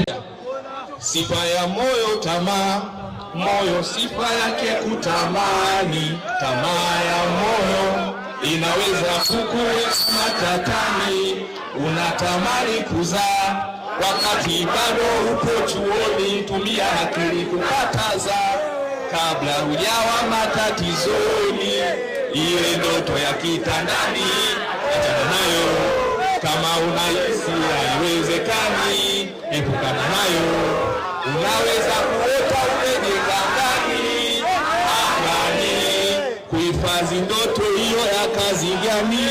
Moja, sifa ya moyo tamaa, moyo sifa yake kutamani, tamaa ya moyo inaweza kukuweka matatani. Unatamani kuzaa wakati bado upo chuoni, tumia akili kukataza kabla hujawa matatizoni. Ile ndoto ya kitandani achana nayo, kama unahisi haiwezekani, epukana nayo. Unaweza kuota umejenga angani, angani, kuhifadhi ndoto hiyo ya kazi gani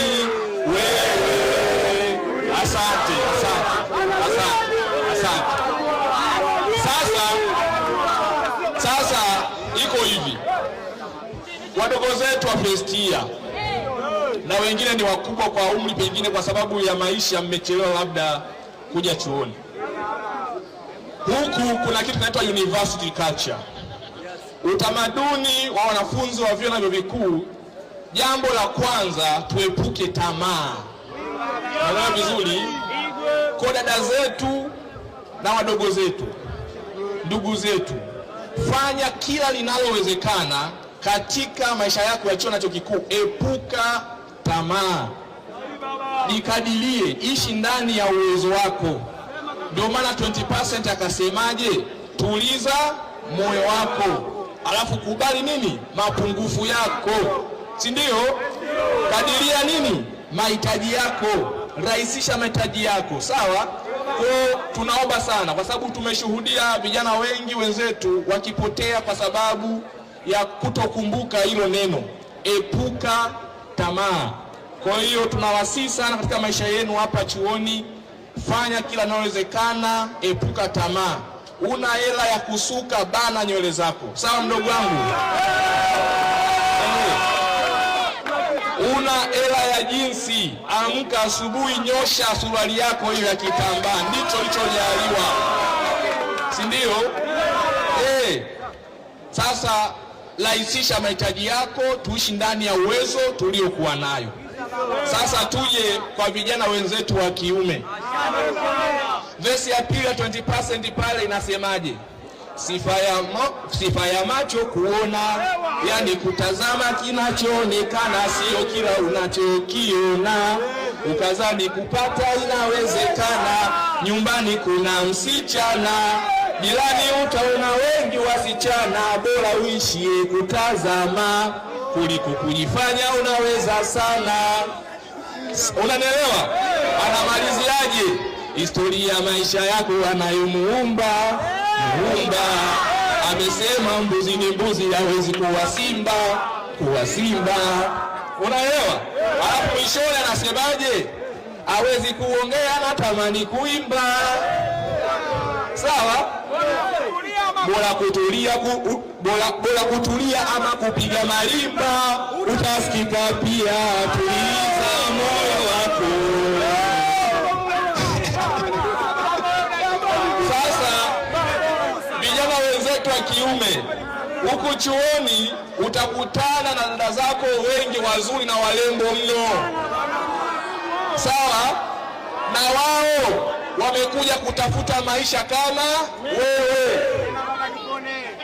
wewe? Asante, asante, asante, asante. Sasa iko hivi, wadogo zetu wa first year na wengine ni wakubwa kwa umri, pengine kwa sababu ya maisha mmechelewa labda kuja chuoni. Huku kuna kitu kinaitwa university culture, utamaduni wa wanafunzi wa vyuo na vyuo vikuu. Jambo la kwanza, tuepuke tamaa. Naelewa vizuri kwa dada zetu na wadogo zetu, ndugu zetu, fanya kila linalowezekana katika maisha yako ya chuo na chuo kikuu, epuka tamaa, jikadirie, ishi ndani ya uwezo wako. Ndio maana 20% akasemaje? Tuliza moyo wako, alafu kubali nini mapungufu yako, si ndio? Kadiria nini mahitaji yako, rahisisha mahitaji yako, sawa. Kwa tunaomba sana, kwa sababu tumeshuhudia vijana wengi wenzetu wakipotea kwa sababu ya kutokumbuka hilo neno, epuka tamaa. Kwa hiyo tunawasihi sana katika maisha yenu hapa chuoni, fanya kila linalowezekana, epuka tamaa. Una hela ya kusuka, bana nywele zako, sawa mdogo wangu? Una hela ya jinsi, amka asubuhi, nyosha suruali yako hiyo ya kitambaa, ndicho ulichojaliwa, si ndio? Sasa rahisisha mahitaji yako, tuishi ndani ya uwezo tuliokuwa nayo. Sasa tuje kwa vijana wenzetu wa kiume. Vesi ya pili ya 20% pale inasemaje? Sifa ya macho kuona, yani kutazama kinachoonekana, sio kila unachokiona. Ukazani kupata inawezekana, nyumbani kuna msichana, jirani utaona wengi wasichana, bora uishie kutazama kuliko kujifanya unaweza sana. Unanielewa? Anamaliziaje? Historia maisha yako anayomuumba Muumba amesema mbuzi ni mbuzi, hawezi kuwa simba, kuwa simba. Unaelewa? Alafu mwishoni anasemaje? Hawezi kuongea natamani kuimba. Sawa? Bora kutulia, bora kutulia ama kupiga marimba, utasikika pia. Tuliza moyo wako. Sasa vijana wenzetu wa kiume huku chuoni utakutana na dada zako wengi wazuri na warembo mno, sawa? Na wao wamekuja kutafuta maisha kama wewe.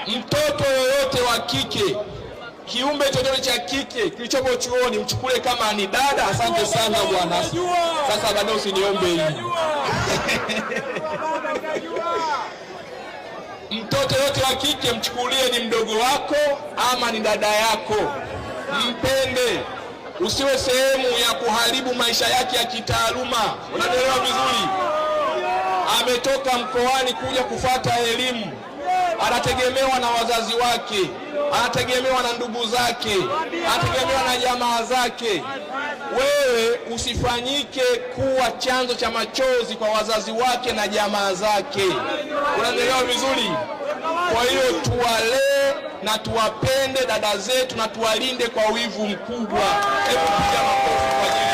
Mtoto yoyote wa kike, kiumbe chochote cha kike kilichopo chuoni, mchukule kama ni dada. Asante sana bwana. Sasa baadaye usiniombe hii. Mtoto yote wa kike mchukulie ni mdogo wako ama ni dada yako, mpende, usiwe sehemu ya kuharibu maisha yake ya kitaaluma. Unanielewa vizuri? Ametoka mkoani kuja kufata elimu, anategemewa na wazazi wake, anategemewa na ndugu zake, anategemewa na jamaa zake. Wewe usifanyike kuwa chanzo cha machozi kwa wazazi wake na jamaa zake. Unanielewa vizuri? Kwa hiyo tuwalee na tuwapende dada zetu na tuwalinde kwa wivu mkubwa. Hebu piga makofi kwa ajili